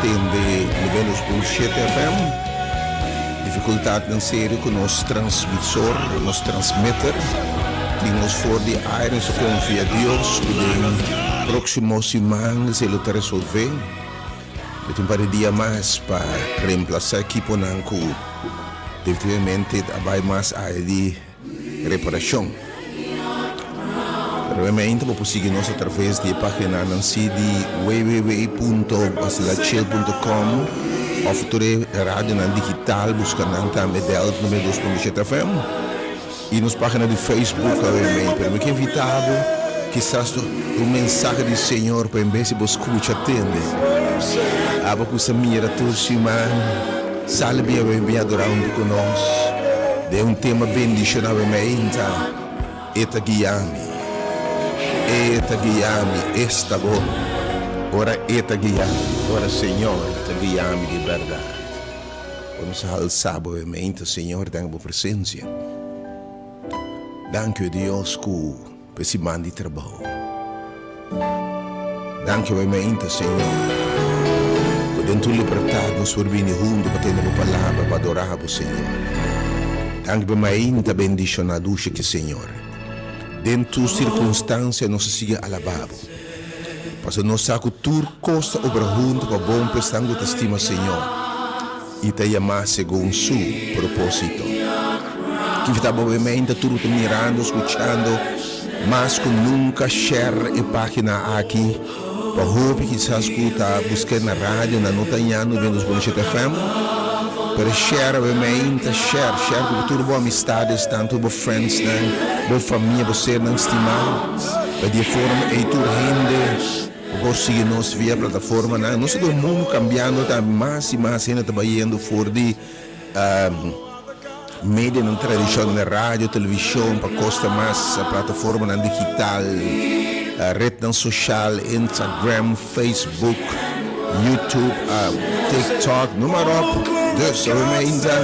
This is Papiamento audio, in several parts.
tende 92.7 FM. Dificultadnan serio cu nos transmisor, nos transmitter. Tin nos for di aire, nos ta confia Dios cu den proximo siman esey lo ta resolve. Lo tin un par di dia mas pa reemplaza equiponan cu definitivamente a bay mas aya di Reparashon. Pero obviamente bo por sigui nos a traves di e paginanan si di www.basilachil.com of tur e radionan digital buska nan tambe Delta 92.7 FM y nos pagina di Facebook obviamente. Pero mi ke invita bo kisas ta un mensahe di Señor pa en bes di bo scucha tende abo cu sa mira tur siman. Sali bia wen bin adorá huntu ku nos den un tema bendishoná wen meinta E ta guia mi, E ta guia mi, esta bon ora E ta guia mi, ora Señor ta guia mi di bèrdat. Ora nos a halsá bo wen meinta Señor den bo presensia. Danki o Dios ku. Pa e siman di trabou. Danki bai mainta, Señor, ku den tur libertat nos por bini huntu pa tende bo palabra, pa adorá bo, Señor. Danki pa mainta bendishoná dushi ki, Señor. Den tur sirkunstansia nos ta sigui alabá bo, pasobra nos sa ku tur kos ta obra huntu pa bon pa esnan ku ta stima Señor. I ta yamá segun Su propósito. Kifi ta bo mente tur ta mirando, skuchando, mas ku nunka share e página aki pa hopi kisas ku ta busk'é na radio nan no ta haña 92.7 FM, pero share bo mente, share, share ku tur bo amistadesnan, tur bo friendsnan, bo famia, bo sernan stimá, pa di e forma ei tur hende. Bo por sigui nos via plataformanan. Nos ta den un mundu kambiando ta mas i mas hende ta bayendo for di medianan tradishonal, radio, televishon, pa kosta mas plataformanan digital, retnan soshal, Instagram, Facebook, YouTube, TikTok, noem maar op. Dus, awe meinta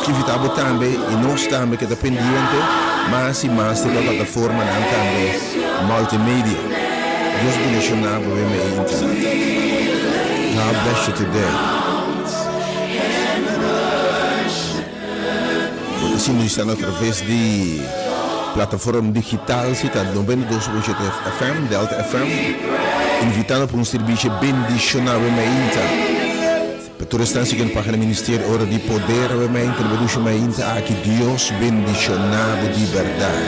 invita bo tambe i nos tambe ke ta pendiente mas i mas riba plataformanan tambe multimedia. Dios bendiciona bo e meinta. God bless you today. Bo ta sintonizando a traves di plataforma digital si ta 92.7 FM, Delta FM, invitando pa un servicio bendiciona bo e meinta. Pa tur esnan sigui na pagina Ministerio Ora di Poder awe mainta riba dushi mainta aki Dios bendiciona bo di berdad.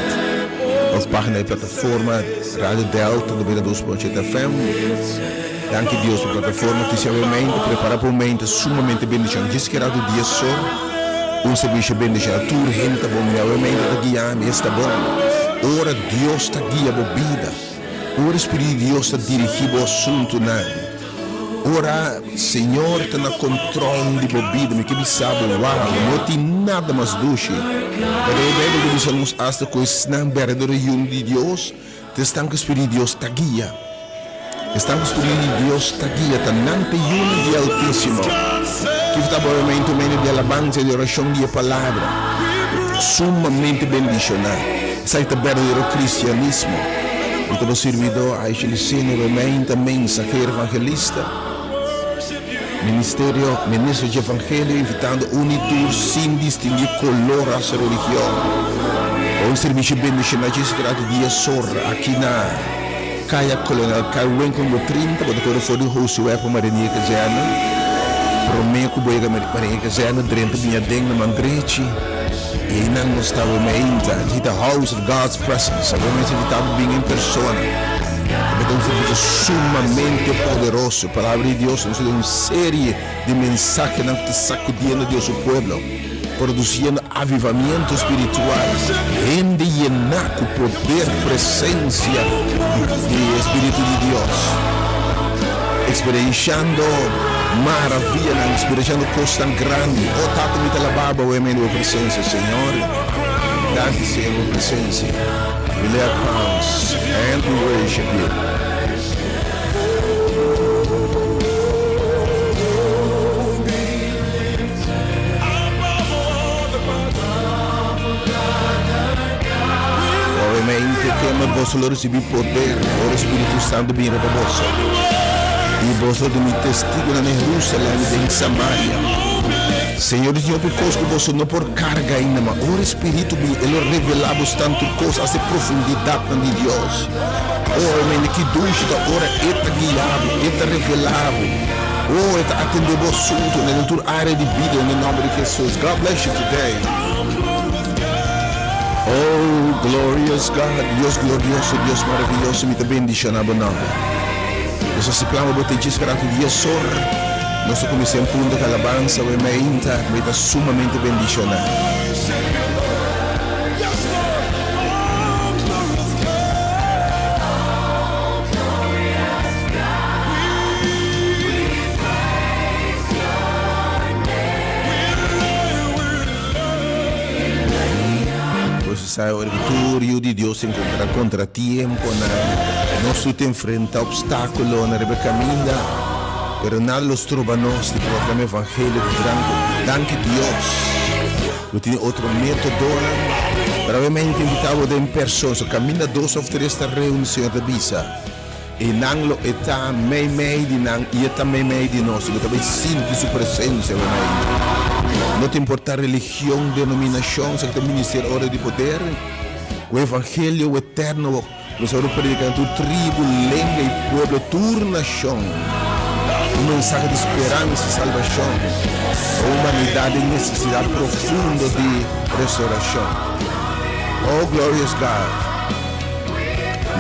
Of pagina di plataforma Radio Delta 92.7 FM. Danki Dios pa plataforma ki si awe mainta prepara pa un mainta sumamente bendiciona. Djis kera di dies sor un servicio bendiciona tur hende ta bon mi awe mainta ta guia mi esta bon. Ora Dios ta guia bo bida ora Spiritu di Dios ta dirigi bo asuntunan. Ora Señor ta na control di bo bida, mi ke bisa bo, wow, no tin nada mas dushi. Pero e Bijbel ta bisa nos hasta cu esnan berdadero yun di Dios ta esnan cu Spiritu di Dios ta guia. Esnan cu Spiritu di Dios ta guia ta nan ta yunnan di Altisimo. Kiko ta bo momento medio di alabansa y di oracion di e Palabra? Sumamente bendiciona. Esaki ta berdadero cristianismo. Mi ta bo sirbidó Aisha Licino Romein ta mensahero evangelista, ministerio ministro dje evangelio invitando un i tur sin distinguí koló, rasa, religion pa un servisio bendishoná dje sagrado dia sor aki na Kaya Kolonel Carwinkel numero 30 bo ta kore for di Josué pa Marinier Kazerne promé ku bo yega Marinier Kazerne drenta bini aden na man drechi. Einan nos ta mainta di the house of God's presence. Awor nos invita bo bin en persona. Tabata un servicio sumamente poderoso. Palabra di Dios nos ta den un serie di mensahenan cu ta sacudiendo Dios su pueblo, produciendo avivamiento spiritual, hende yena cu poder, presencia di e Spiritu di Dios, experienciando maravianan, experienciando cosnan grandi. Oh Tata, mi ta alabá Bo awe mei di Bo presencia, Señor. Danki, Señor, Bo presencia. We lay our crowns and we worship You. Obviamente, tema boso lo recibi poder ora Spiritu Santo bin riba boso. I boso lo ta mi testigunan den Jerusalèm i den Samaria. Señor di tin hopi kos ku boso no por karga ainda, ma ora e Spiritu bini, e lo revelá bos tantu kos asta e profundidatnan di Dios. Oh, hermano, ki dushi ta ora E ta guia bo, E ta revelá bo. Oh, E ta atendé bo asuntunan den tur área di bida den e nòmber di Hesus. God bless you today. Oh, glorious God, Dios glorioso, Dios maraviyoso, mi ta bendishoná bo nòmber. Nos a siplama bo te djis gratu diesor. Nos ta kuminsá en punto ku alabansa wei meinta, mi ta sumamente bendishoná. Boso sa ora ku tur yu di Dios ta enkontrá kontratiemponan, nos tur ta enfrentá opstákulonan riba e kaminda, pero nada lo stroba nos di proklamá evangelio ku gran Danki Dios ku tin otro métodonan, pero awe mi ta invitá bo den persona, so kaminda dos òf tres ta reuní, Señor ta bisa. E nan lo e ta meimei di nan i e ta meimei di nos, i bo ta bai sinti su presensia meimei. No ta importá religion, denominashon, esaki ta ministerio ora di poder, ku evangelio eterno bo kuminsá wòrdu prediká na tur tribu, lenga i pueblo, tur nashon, un mensahe di speransa i salbashon pa humanidat den nesesidat profundo di restorashon. Oh, glorious God!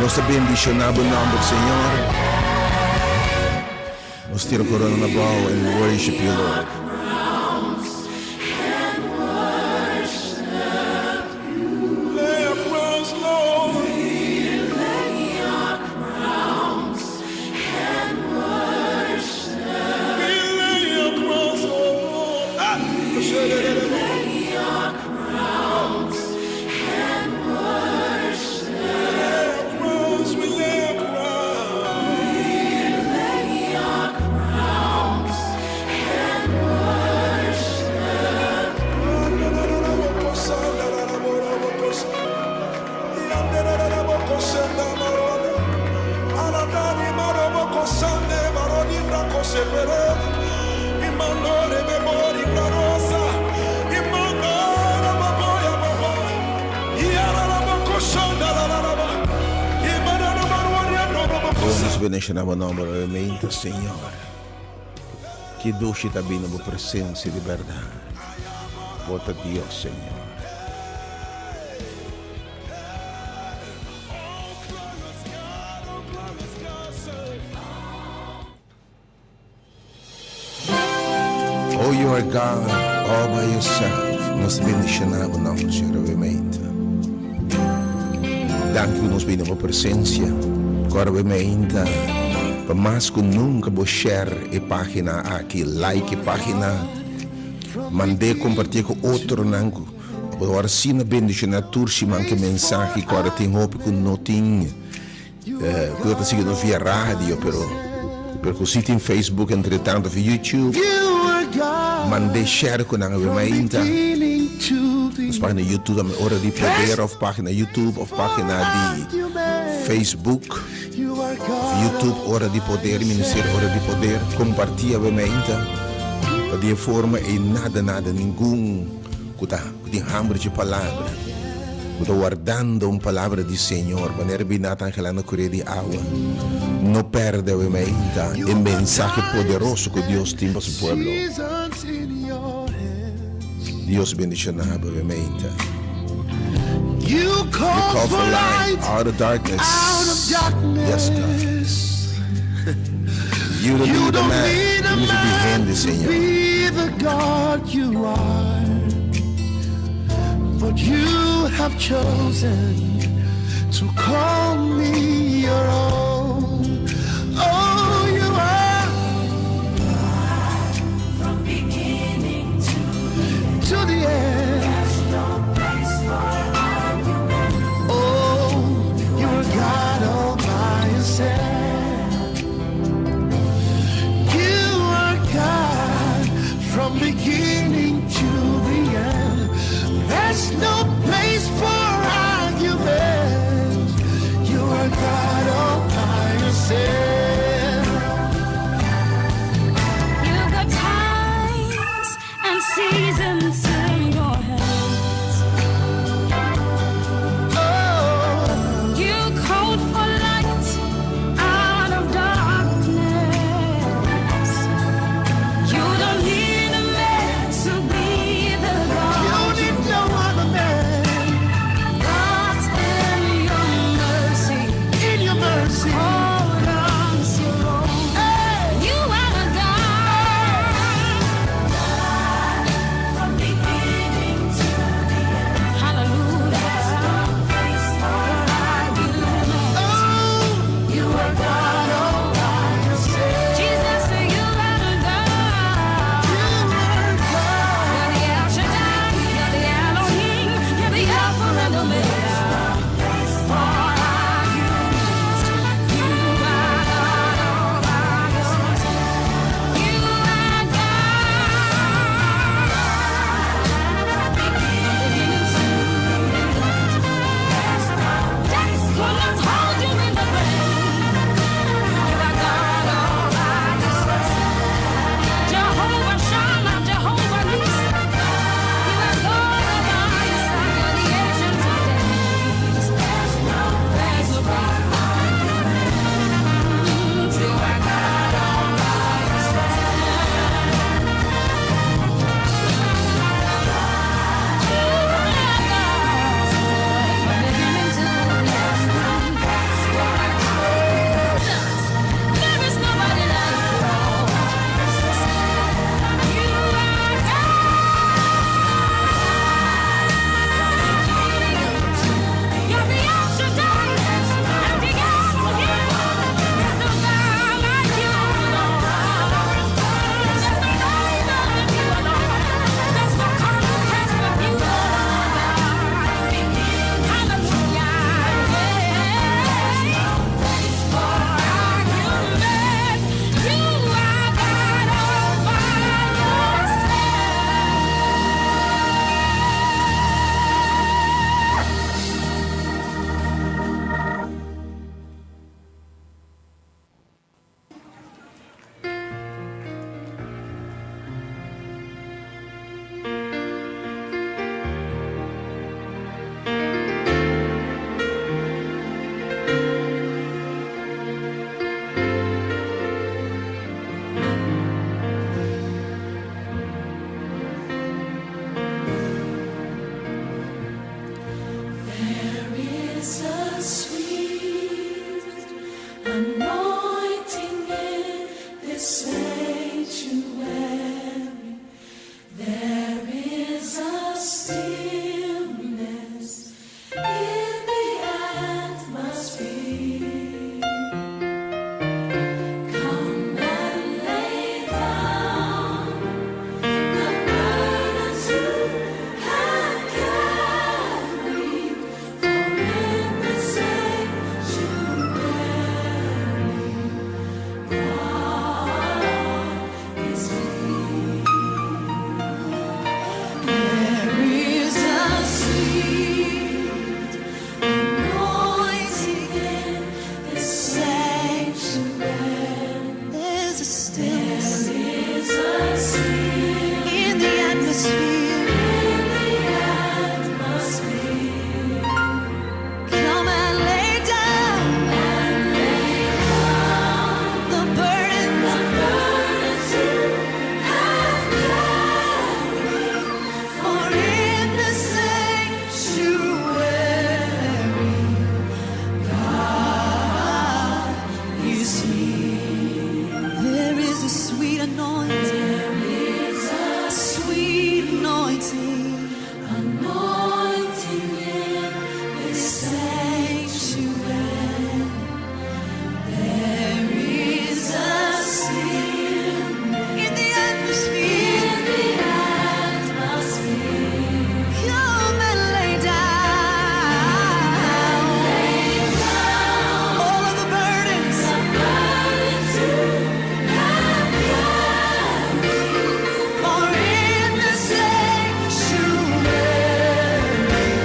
Nos ta bendiciona bo nomber, Señor. Nos tira corona na bou and we worship you, Lord. Nos bendiciona bo nomber obviamente, Señor. Ki dushi ta bini bo presencia di berdad. Bo ta Dios, Señor. Oh, you are God all by yourself. Nos bendiciona bo nomber, Señor, obviamente. Danki ku nos bini bo presencia. Ku ora meinta, pa mas ku nunca bo share e pagina aki, like e pagina, mand'é compartié ku otronan ku bo ora asina bendiciona tur siman ku e mensahe ku ora tin hopi ku no tin. Ku ta sigui nos via radio pero pero ku si tin Facebook entre tanto of YouTube mand'é share ku nan awe mainta. Nos pagina YouTube tambe Ora di Poder of pagina YouTube of pagina di Facebook of YouTube Ora di Poder Ministerio Ora di Poder kompartí awe mainta pa di e forma ei nada nada ningun ku ta ku tin hamber dje palabra, ku ta wardando un palabra di Señor, manera bi Nathan gelando kuria di awa. No pèrdè awe mainta e mensahe poderoso ku Dios tin pa su pueblo. Dios bendishoná bo awe mainta. You call for light out of darkness. Yes, God. You don't need a man. You need to be hende, Señor. But you have chosen to call me your own. Oh, you are From beginning to to the end. there's no place for argument. Oh, you are God all by yourself. You are God from beginning to the end. There's no place for argument. You are God all by In the atmosphere. Come and lay down the burdens For in the sanctuary, God is here. There is a sweet anointing, a sweet anointing, anointing in this sanctuary. There is a seal in the atmosphere. In the atmosphere. Come and lay down all of the burdens. The burdens you have carried. For in the sanctuary,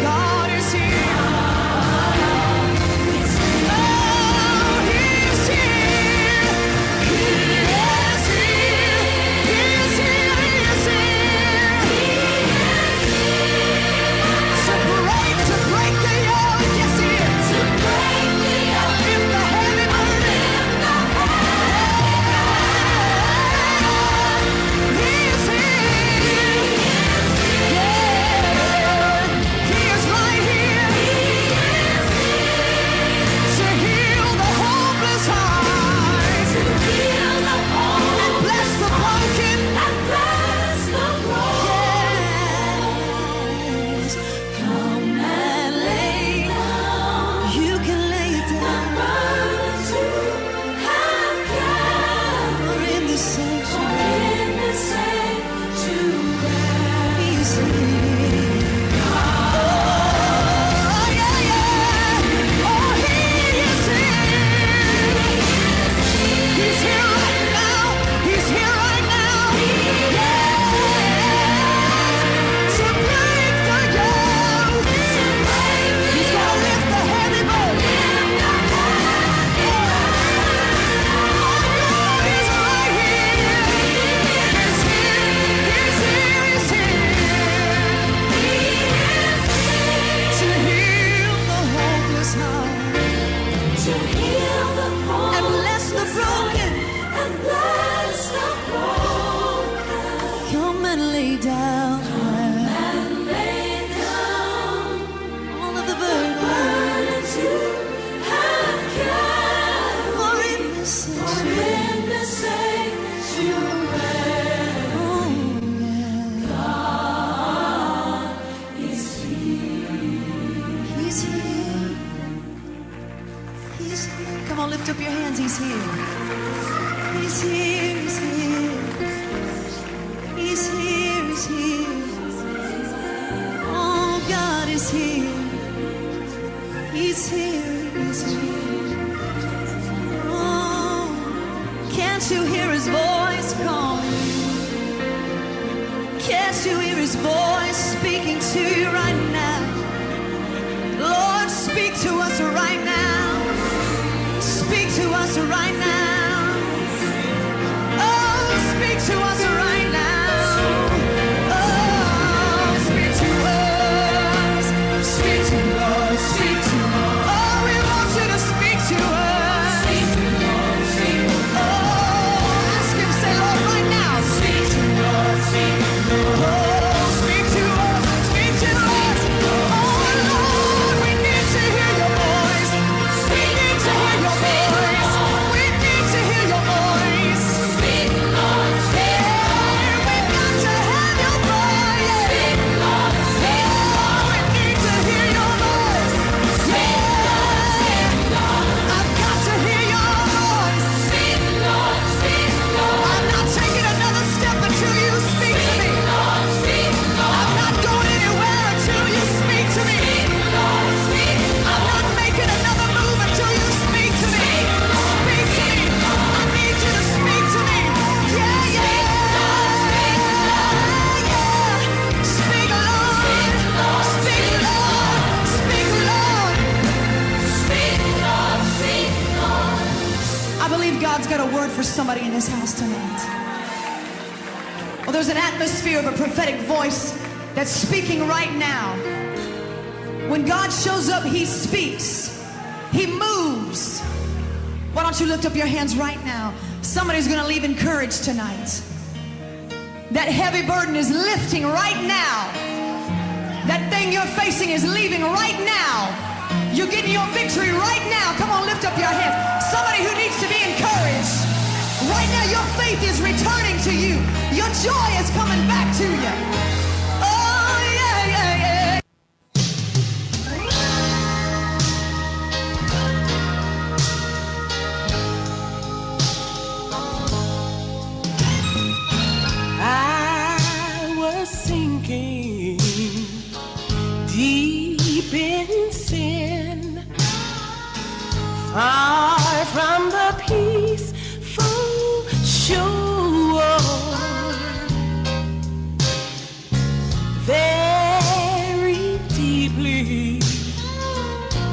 God is here. Oh, He's here. He is here. He is here. He is here. He is here. To break the yoke. Yes, He is. To break the yoke. Lift the heavy burden. He is here. Yeah. He is right here. To heal the hopeless heart. To heal the and bless the broken. And bless the broken. Yes. Come and lay down. You can lay it down. The burdens you have carried. In the sanctuary. In the sanctuary. He's here. Oh, yeah. Oh, he is here. He's here right now. He's here right now. Yes. To break the yoke. He's gonna lift the heavy burden. Oh, God is right here. He's here. He's here. He's here. To heal the hopeless heart. To heal the And bless the broken. and bless the broken. Come and lay down And lay down all of the burden. burdens you have carried. For in the sanctuary, In the sanctuary, oh, yeah. is here. He's here. He's here. Come on, lift up your hands. He's here. He's here. He's here. He's here. He's here. Oh, God is here. He's here. He's here. Oh, can't you hear his voice calling? Can't you hear his voice speaking to you right now? Lord, speak to us right now. Speak to us right now. Oh, speak to us right now. Oh, speak to us. Speak to us. Speak to us. Oh, we want you to speak to us. Oh, ask him, say, Lord, right now. Speak to us. Oh, speak to us. Speak to us. Oh, Lord, we need to hear your voice. We need to hear your voice. We need to hear your voice. Speak, Lord, speak. Yeah, we've got to have your voice. Speak, Lord, speak. Oh, we need to hear your voice. Yeah, I've got to hear your voice. Speak, Lord, speak, Lord. I'm not taking another step until you speak to me. Lord, speak, Lord. I'm not going anywhere until you speak to me. Lord, speak, I'm not making another move until you speak to me. Speak to me. I need you to speak to me. Yeah. Speak, Lord. Speak, Lord. Speak, Lord. speak, Lord, speak, Lord. I believe God's got a word for somebody in this house tonight. Well, there's an atmosphere of a prophetic voice that's speaking right now. When God shows up, He speaks, He moves. Why don't you lift up your hands right now? Somebody's going to leave encouraged tonight. That heavy burden is lifting right now. That thing you're facing is leaving right now. You're getting your victory right now. Come on, lift up your hands. Somebody who needs to be encouraged. Right now, your faith is returning to you. Your joy is coming back to you. Oh, yeah. I was sinking deep in sin, far from the peaceful shore, very deeply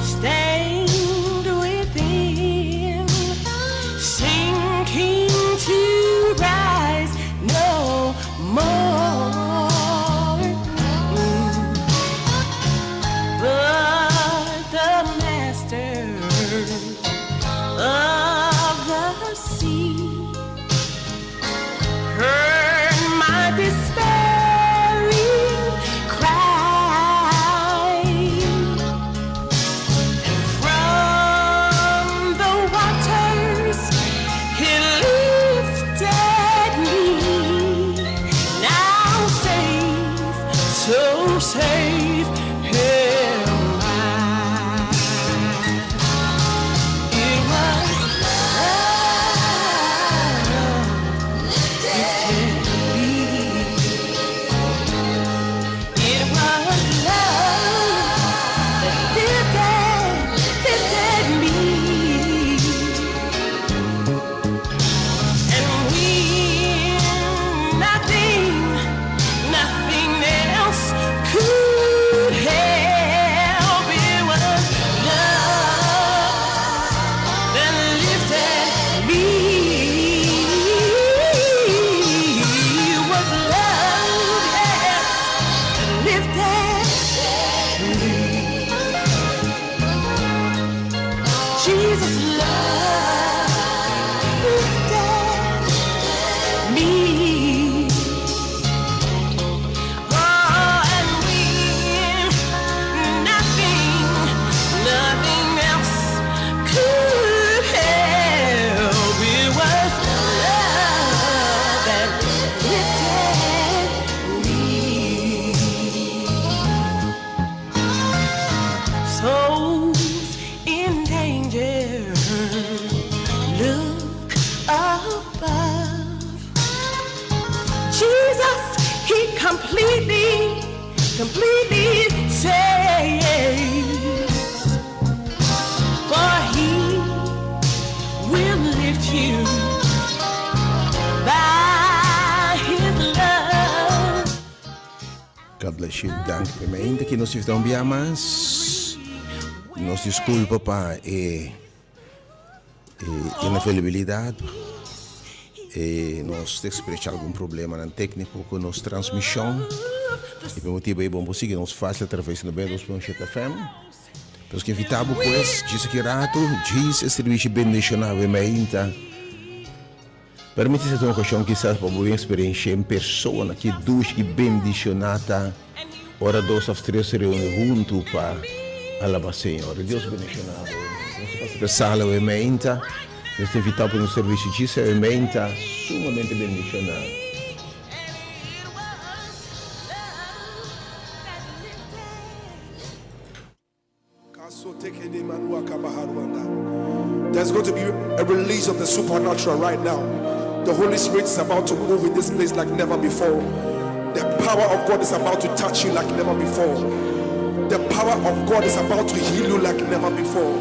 stained within, sinking to rise no more. But the master of the sea heard my despairing cry. And from the waters he lifted me. Now safe, so safe am I. It was love lifted me. It was love that lifted, lifted me. And when nothing, nothing else could help, it was love that lifted me. It was love, yes, that lifted me. Jesus' love lifted me. Oh, and when nothing, nothing else could help, it was love that lifted me. Souls in danger, look above. Jesus, he completely, completely saves. For he will lift you by his love. God bless you. Danki primeramente ku nos ta mas. Nos diskulpa pa inavailabilidat. Nos a eksperensiá algun problema tékniko ku nos transmishon. I pa motibu ei, bon, sigui nos fásil atraves di 92.7 FM. Pero ku invitamos pues, djis aki ratu, djis e servisio bendishoná mainta. Permití un okashon kisas pa bo eksperensiá en persona ku dushi bendishoná ta ora dos òf tres reuní huntu pa alabá Señor. Dios bendishoná. Nos ta pasa sala mainta. Nos ta invitá pa un servisio djis mainta sumamente bendishoná. It was love that lifted. There's going to be a release of the supernatural right now. The Holy Spirit is about to move in this place like never before. The power of God is about to touch you like never before. The power of God is about to heal you like never before.